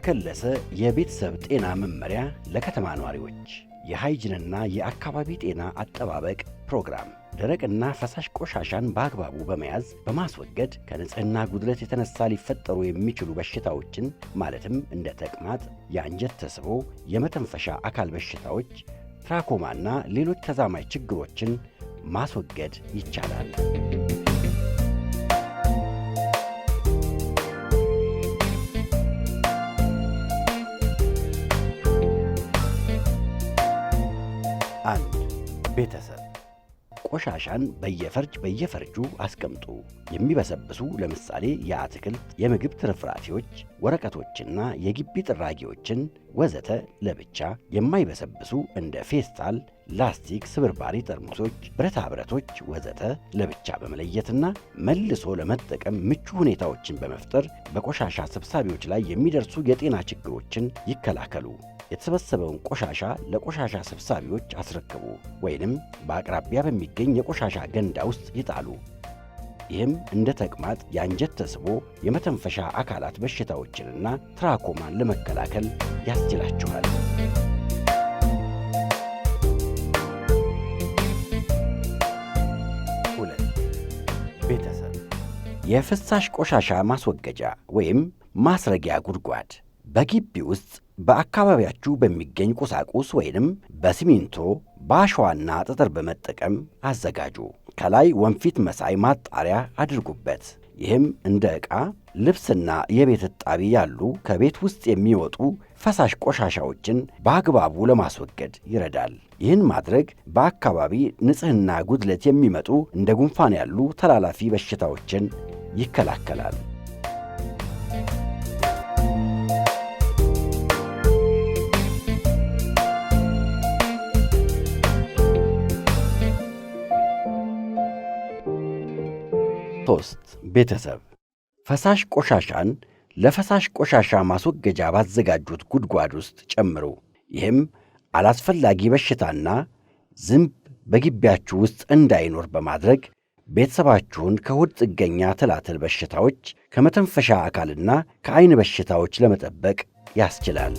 የተከለሰ የቤተሰብ ጤና መመሪያ ለከተማ ነዋሪዎች፣ የሃይጅንና የአካባቢ ጤና አጠባበቅ ፕሮግራም። ደረቅና ፈሳሽ ቆሻሻን በአግባቡ በመያዝ በማስወገድ ከንጽህና ጉድለት የተነሳ ሊፈጠሩ የሚችሉ በሽታዎችን ማለትም እንደ ተቅማጥ፣ የአንጀት ተስቦ፣ የመተንፈሻ አካል በሽታዎች፣ ትራኮማና ሌሎች ተዛማጅ ችግሮችን ማስወገድ ይቻላል። አንድ፣ ቤተሰብ ቆሻሻን በየፈርጅ በየፈርጁ አስቀምጡ። የሚበሰብሱ ለምሳሌ የአትክልት፣ የምግብ ትርፍራፊዎች፣ ወረቀቶችና የግቢ ጥራጊዎችን ወዘተ ለብቻ፣ የማይበሰብሱ እንደ ፌስታል፣ ላስቲክ፣ ስብርባሪ ጠርሙሶች፣ ብረታ ብረቶች ወዘተ ለብቻ በመለየትና መልሶ ለመጠቀም ምቹ ሁኔታዎችን በመፍጠር በቆሻሻ ሰብሳቢዎች ላይ የሚደርሱ የጤና ችግሮችን ይከላከሉ። የተሰበሰበውን ቆሻሻ ለቆሻሻ ሰብሳቢዎች አስረክቡ ወይንም በአቅራቢያ በሚገኝ የቆሻሻ ገንዳ ውስጥ ይጣሉ። ይህም እንደ ተቅማጥ፣ የአንጀት ተስቦ፣ የመተንፈሻ አካላት በሽታዎችንና ትራኮማን ለመከላከል ያስችላችኋል። ሁለት፣ ቤተሰብ የፍሳሽ ቆሻሻ ማስወገጃ ወይም ማስረጊያ ጉድጓድ በግቢ ውስጥ በአካባቢያችሁ በሚገኝ ቁሳቁስ ወይንም በሲሚንቶ፣ በአሸዋና ጠጠር በመጠቀም አዘጋጁ። ከላይ ወንፊት መሳይ ማጣሪያ አድርጉበት። ይህም እንደ ዕቃ፣ ልብስና የቤት እጣቢ ያሉ ከቤት ውስጥ የሚወጡ ፈሳሽ ቆሻሻዎችን በአግባቡ ለማስወገድ ይረዳል። ይህን ማድረግ በአካባቢ ንጽሕና ጉድለት የሚመጡ እንደ ጉንፋን ያሉ ተላላፊ በሽታዎችን ይከላከላል። ሶስት፣ ቤተሰብ ፈሳሽ ቆሻሻን ለፈሳሽ ቆሻሻ ማስወገጃ ባዘጋጁት ጉድጓድ ውስጥ ጨምሩ። ይህም አላስፈላጊ በሽታና ዝንብ በግቢያችሁ ውስጥ እንዳይኖር በማድረግ ቤተሰባችሁን ከሆድ ጥገኛ ትላትል በሽታዎች፣ ከመተንፈሻ አካልና ከዓይን በሽታዎች ለመጠበቅ ያስችላል።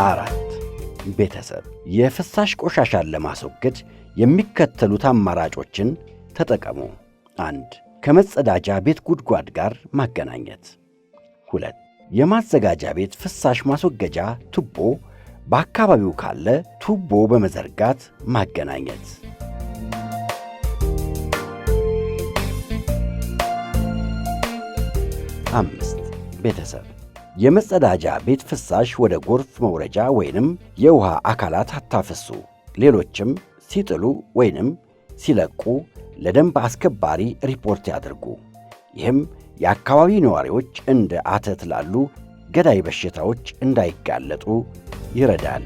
አራት፣ ቤተሰብ የፍሳሽ ቆሻሻን ለማስወገድ የሚከተሉት አማራጮችን ተጠቀሙ። አንድ፣ ከመጸዳጃ ቤት ጉድጓድ ጋር ማገናኘት። ሁለት፣ የማዘጋጃ ቤት ፍሳሽ ማስወገጃ ቱቦ በአካባቢው ካለ ቱቦ በመዘርጋት ማገናኘት። አምስት፣ ቤተሰብ የመጸዳጃ ቤት ፍሳሽ ወደ ጎርፍ መውረጃ ወይንም የውሃ አካላት አታፍሱ። ሌሎችም ሲጥሉ ወይንም ሲለቁ ለደንብ አስከባሪ ሪፖርት ያድርጉ። ይህም የአካባቢ ነዋሪዎች እንደ አተት ላሉ ገዳይ በሽታዎች እንዳይጋለጡ ይረዳል።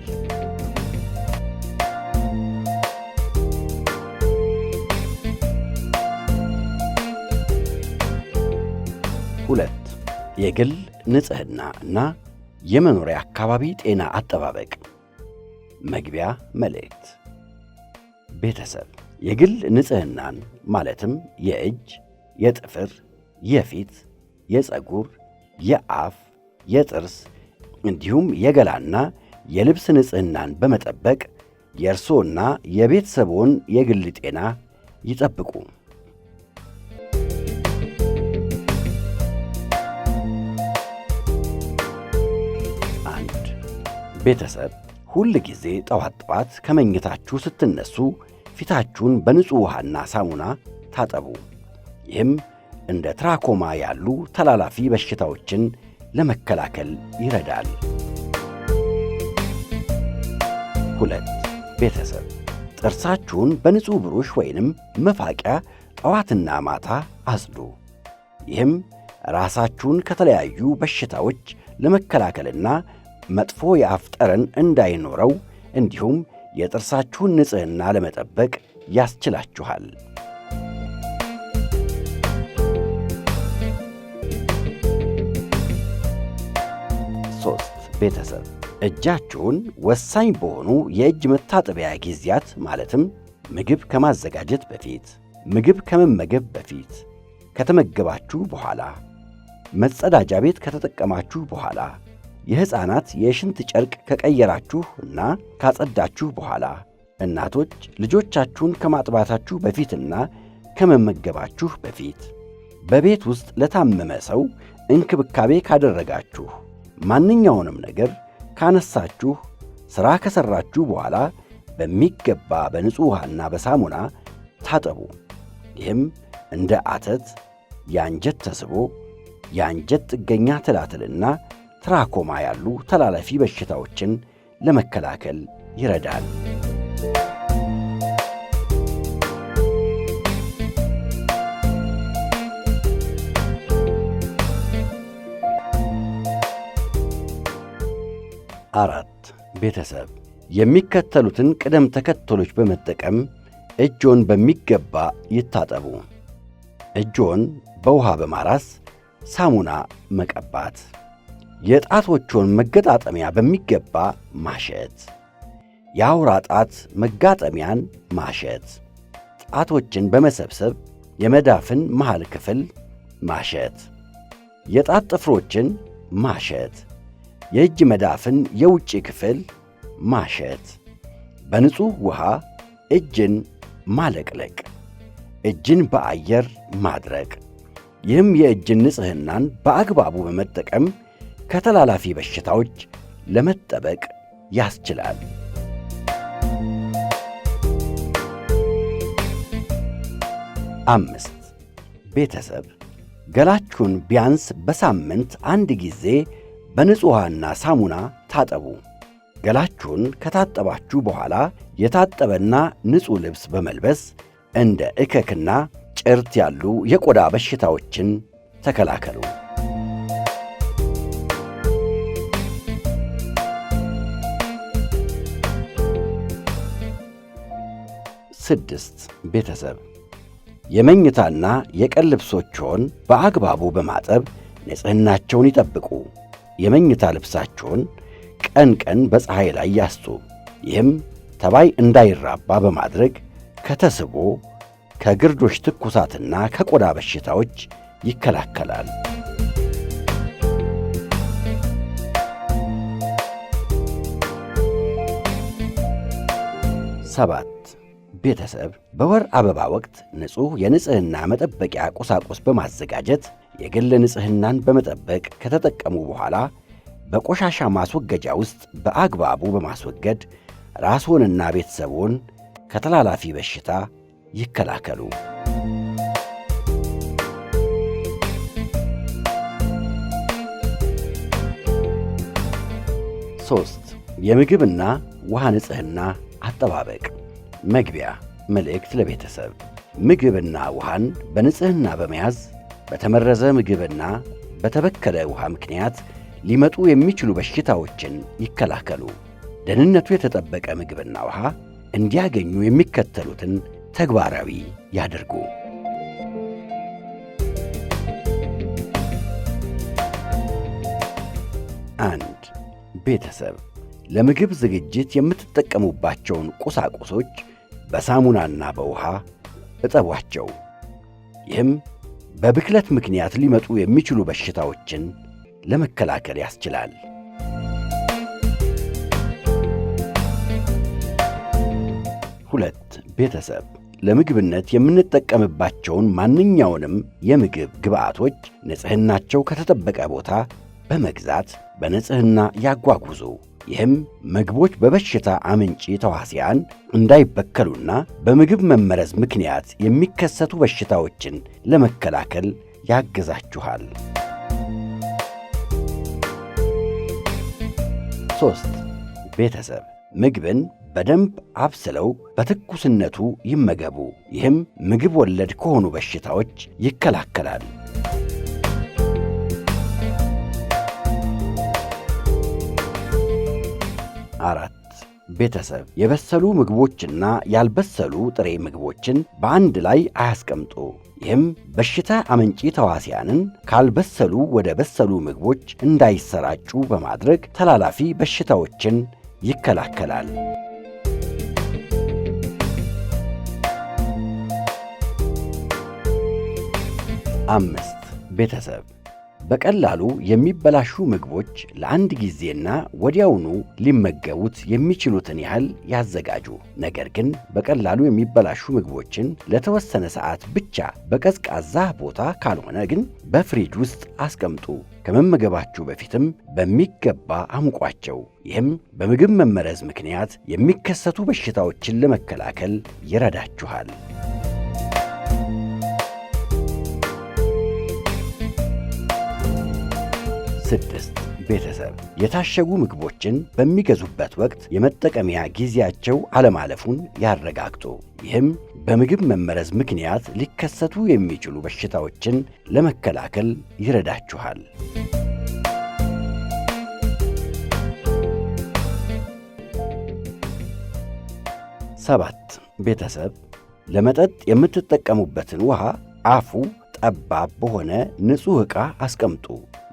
ሁለት፣ የግል ንጽህና እና የመኖሪያ አካባቢ ጤና አጠባበቅ። መግቢያ መልእክት። ቤተሰብ የግል ንጽህናን ማለትም የእጅ፣ የጥፍር፣ የፊት፣ የፀጉር፣ የአፍ፣ የጥርስ እንዲሁም የገላና የልብስ ንጽህናን በመጠበቅ የእርስዎና የቤተሰብዎን የግል ጤና ይጠብቁ። አንድ፣ ቤተሰብ ሁል ጊዜ ጠዋት ጠዋት ከመኝታችሁ ስትነሱ ፊታችሁን በንጹሕ ውሃና ሳሙና ታጠቡ። ይህም እንደ ትራኮማ ያሉ ተላላፊ በሽታዎችን ለመከላከል ይረዳል። ሁለት፣ ቤተሰብ ጥርሳችሁን በንጹሕ ብሩሽ ወይንም መፋቂያ ጠዋትና ማታ አጽዱ። ይህም ራሳችሁን ከተለያዩ በሽታዎች ለመከላከልና መጥፎ የአፍ ጠረን እንዳይኖረው እንዲሁም የጥርሳችሁን ንጽሕና ለመጠበቅ ያስችላችኋል። ሶስት፣ ቤተሰብ እጃችሁን ወሳኝ በሆኑ የእጅ መታጠቢያ ጊዜያት ማለትም ምግብ ከማዘጋጀት በፊት፣ ምግብ ከመመገብ በፊት፣ ከተመገባችሁ በኋላ፣ መጸዳጃ ቤት ከተጠቀማችሁ በኋላ፣ የሕፃናት የሽንት ጨርቅ ከቀየራችሁ እና ካጸዳችሁ በኋላ፣ እናቶች ልጆቻችሁን ከማጥባታችሁ በፊትና ከመመገባችሁ በፊት፣ በቤት ውስጥ ለታመመ ሰው እንክብካቤ ካደረጋችሁ፣ ማንኛውንም ነገር ካነሳችሁ፣ ሥራ ከሠራችሁ በኋላ በሚገባ በንጹሕ ውሃና በሳሙና ታጠቡ። ይህም እንደ አተት፣ የአንጀት ተስቦ፣ የአንጀት ጥገኛ ትላትልና ትራኮማ ያሉ ተላላፊ በሽታዎችን ለመከላከል ይረዳል። አራት፣ ቤተሰብ የሚከተሉትን ቅደም ተከተሎች በመጠቀም እጆን በሚገባ ይታጠቡ። እጆን በውሃ በማራስ ሳሙና መቀባት፣ የጣቶቹን መገጣጠሚያ በሚገባ ማሸት፣ የአውራ ጣት መጋጠሚያን ማሸት፣ ጣቶችን በመሰብሰብ የመዳፍን መሃል ክፍል ማሸት፣ የጣት ጥፍሮችን ማሸት፣ የእጅ መዳፍን የውጭ ክፍል ማሸት፣ በንጹሕ ውሃ እጅን ማለቅለቅ፣ እጅን በአየር ማድረቅ። ይህም የእጅን ንጽሕናን በአግባቡ በመጠቀም ከተላላፊ በሽታዎች ለመጠበቅ ያስችላል። አምስት፣ ቤተሰብ ገላችሁን ቢያንስ በሳምንት አንድ ጊዜ በንጹሕ ውሃና ሳሙና ታጠቡ። ገላችሁን ከታጠባችሁ በኋላ የታጠበና ንጹሕ ልብስ በመልበስ እንደ እከክና ጭርት ያሉ የቆዳ በሽታዎችን ተከላከሉ። ስድስት፣ ቤተሰብ የመኝታና የቀን ልብሶችዎን በአግባቡ በማጠብ ንጽሕናቸውን ይጠብቁ። የመኝታ ልብሳቸውን ቀን ቀን በፀሐይ ላይ ያስጡ። ይህም ተባይ እንዳይራባ በማድረግ ከተስቦ፣ ከግርዶሽ ትኩሳትና ከቆዳ በሽታዎች ይከላከላል። ሰባት፣ ቤተሰብ በወር አበባ ወቅት ንጹሕ የንጽሕና መጠበቂያ ቁሳቁስ በማዘጋጀት የግል ንጽሕናን በመጠበቅ ከተጠቀሙ በኋላ በቆሻሻ ማስወገጃ ውስጥ በአግባቡ በማስወገድ ራስዎንና ቤተሰቦን ከተላላፊ በሽታ ይከላከሉ። ሶስት፣ የምግብና ውሃ ንጽሕና አጠባበቅ። መግቢያ መልእክት ለቤተሰብ። ምግብና ውሃን በንጽሕና በመያዝ በተመረዘ ምግብና በተበከለ ውሃ ምክንያት ሊመጡ የሚችሉ በሽታዎችን ይከላከሉ። ደህንነቱ የተጠበቀ ምግብና ውሃ እንዲያገኙ የሚከተሉትን ተግባራዊ ያድርጉ። አንድ፣ ቤተሰብ ለምግብ ዝግጅት የምትጠቀሙባቸውን ቁሳቁሶች በሳሙናና በውሃ እጠቧቸው። ይህም በብክለት ምክንያት ሊመጡ የሚችሉ በሽታዎችን ለመከላከል ያስችላል። ሁለት፣ ቤተሰብ ለምግብነት የምንጠቀምባቸውን ማንኛውንም የምግብ ግብዓቶች ንጽሕናቸው ከተጠበቀ ቦታ በመግዛት በንጽሕና ያጓጉዙ። ይህም ምግቦች በበሽታ አምንጪ ተዋሲያን እንዳይበከሉና በምግብ መመረዝ ምክንያት የሚከሰቱ በሽታዎችን ለመከላከል ያግዛችኋል። ሶስት፣ ቤተሰብ ምግብን በደንብ አብስለው በትኩስነቱ ይመገቡ። ይህም ምግብ ወለድ ከሆኑ በሽታዎች ይከላከላል። አራት፣ ቤተሰብ የበሰሉ ምግቦችና ያልበሰሉ ጥሬ ምግቦችን በአንድ ላይ አያስቀምጡ። ይህም በሽታ አመንጪ ተዋሲያንን ካልበሰሉ ወደ በሰሉ ምግቦች እንዳይሰራጩ በማድረግ ተላላፊ በሽታዎችን ይከላከላል። 5 ቤተሰብ በቀላሉ የሚበላሹ ምግቦች ለአንድ ጊዜና ወዲያውኑ ሊመገቡት የሚችሉትን ያህል ያዘጋጁ። ነገር ግን በቀላሉ የሚበላሹ ምግቦችን ለተወሰነ ሰዓት ብቻ በቀዝቃዛ ቦታ ካልሆነ ግን በፍሪጅ ውስጥ አስቀምጡ። ከመመገባችሁ በፊትም በሚገባ አሙቋቸው። ይህም በምግብ መመረዝ ምክንያት የሚከሰቱ በሽታዎችን ለመከላከል ይረዳችኋል። 6 ቤተሰብ የታሸጉ ምግቦችን በሚገዙበት ወቅት የመጠቀሚያ ጊዜያቸው አለማለፉን ያረጋግጡ። ይህም በምግብ መመረዝ ምክንያት ሊከሰቱ የሚችሉ በሽታዎችን ለመከላከል ይረዳችኋል። 7 ቤተሰብ ለመጠጥ የምትጠቀሙበትን ውሃ አፉ ጠባብ በሆነ ንጹሕ ዕቃ አስቀምጡ።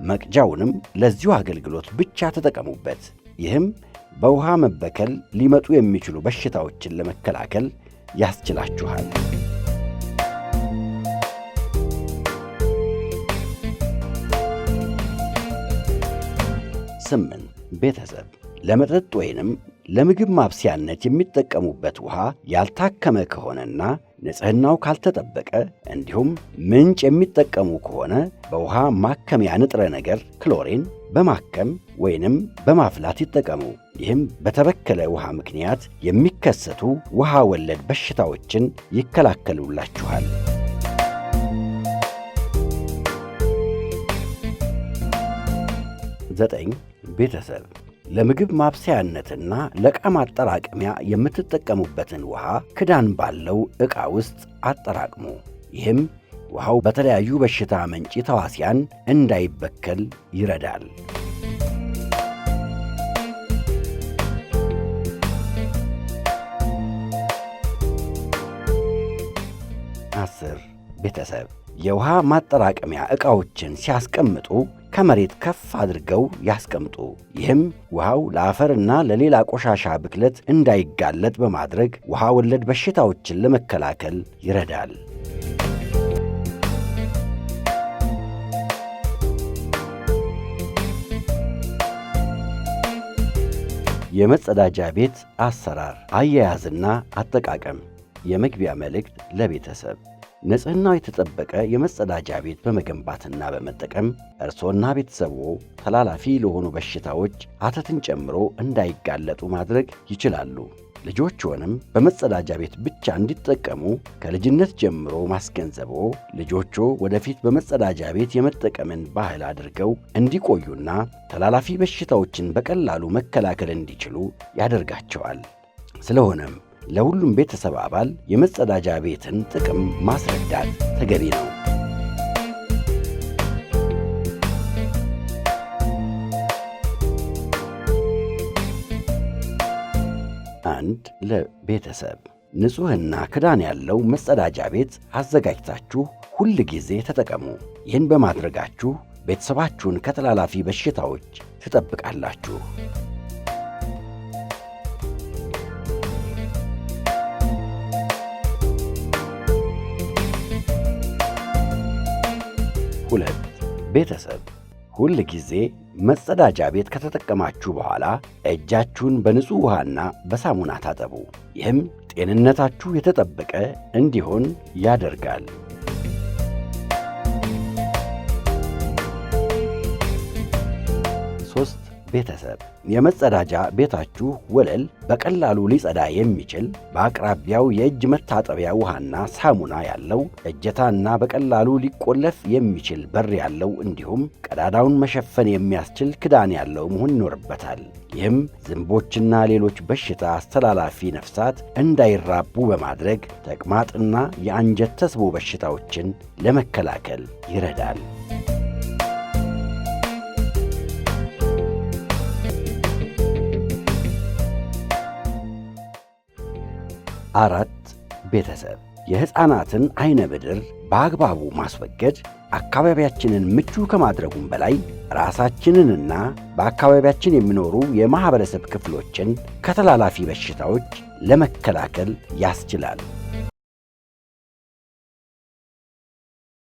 መቅጃውንም ለዚሁ አገልግሎት ብቻ ተጠቀሙበት። ይህም በውሃ መበከል ሊመጡ የሚችሉ በሽታዎችን ለመከላከል ያስችላችኋል። 8 ቤተሰብ ለመጠጥ ወይንም ለምግብ ማብሰያነት የሚጠቀሙበት ውሃ ያልታከመ ከሆነና ንጽህናው ካልተጠበቀ እንዲሁም ምንጭ የሚጠቀሙ ከሆነ በውሃ ማከሚያ ንጥረ ነገር ክሎሪን በማከም ወይንም በማፍላት ይጠቀሙ። ይህም በተበከለ ውሃ ምክንያት የሚከሰቱ ውሃ ወለድ በሽታዎችን ይከላከሉላችኋል። 9 ቤተሰብ ለምግብ ማብሰያነትና ለዕቃ ማጠራቀሚያ የምትጠቀሙበትን ውሃ ክዳን ባለው ዕቃ ውስጥ አጠራቅሙ። ይህም ውሃው በተለያዩ በሽታ አመንጪ ተዋሲያን እንዳይበከል ይረዳል። 10 ቤተሰብ የውሃ ማጠራቀሚያ ዕቃዎችን ሲያስቀምጡ ከመሬት ከፍ አድርገው ያስቀምጡ። ይህም ውሃው ለአፈርና ለሌላ ቆሻሻ ብክለት እንዳይጋለጥ በማድረግ ውሃ ወለድ በሽታዎችን ለመከላከል ይረዳል። የመጸዳጃ ቤት አሰራር፣ አያያዝና አጠቃቀም። የመግቢያ መልእክት ለቤተሰብ። ንጽህናው የተጠበቀ የመጸዳጃ ቤት በመገንባትና በመጠቀም እርስዎና ቤተሰብዎ ተላላፊ ለሆኑ በሽታዎች አተትን ጨምሮ እንዳይጋለጡ ማድረግ ይችላሉ። ልጆችዎንም በመጸዳጃ ቤት ብቻ እንዲጠቀሙ ከልጅነት ጀምሮ ማስገንዘብዎ ልጆችዎ ወደፊት በመጸዳጃ ቤት የመጠቀምን ባህል አድርገው እንዲቆዩና ተላላፊ በሽታዎችን በቀላሉ መከላከል እንዲችሉ ያደርጋቸዋል። ስለሆነም ለሁሉም ቤተሰብ አባል የመጸዳጃ ቤትን ጥቅም ማስረዳት ተገቢ ነው። 1 ለቤተሰብ ንጹሕና ክዳን ያለው መጸዳጃ ቤት አዘጋጅታችሁ ሁል ጊዜ ተጠቀሙ። ይህን በማድረጋችሁ ቤተሰባችሁን ከተላላፊ በሽታዎች ትጠብቃላችሁ። 2 ቤተሰብ ሁል ጊዜ መጸዳጃ ቤት ከተጠቀማችሁ በኋላ እጃችሁን በንጹሕ ውሃና በሳሙና ታጠቡ። ይህም ጤንነታችሁ የተጠበቀ እንዲሆን ያደርጋል። 3 ቤተሰብ የመጸዳጃ ቤታችሁ ወለል በቀላሉ ሊጸዳ የሚችል በአቅራቢያው የእጅ መታጠቢያ ውሃና ሳሙና ያለው እጀታና በቀላሉ ሊቆለፍ የሚችል በር ያለው እንዲሁም ቀዳዳውን መሸፈን የሚያስችል ክዳን ያለው መሆን ይኖርበታል። ይህም ዝንቦችና ሌሎች በሽታ አስተላላፊ ነፍሳት እንዳይራቡ በማድረግ ተቅማጥና የአንጀት ተስቦ በሽታዎችን ለመከላከል ይረዳል። 4 ቤተሰብ የሕፃናትን አይነ ምድር በአግባቡ ማስወገድ አካባቢያችንን ምቹ ከማድረጉም በላይ ራሳችንንና በአካባቢያችን የሚኖሩ የማህበረሰብ ክፍሎችን ከተላላፊ በሽታዎች ለመከላከል ያስችላል።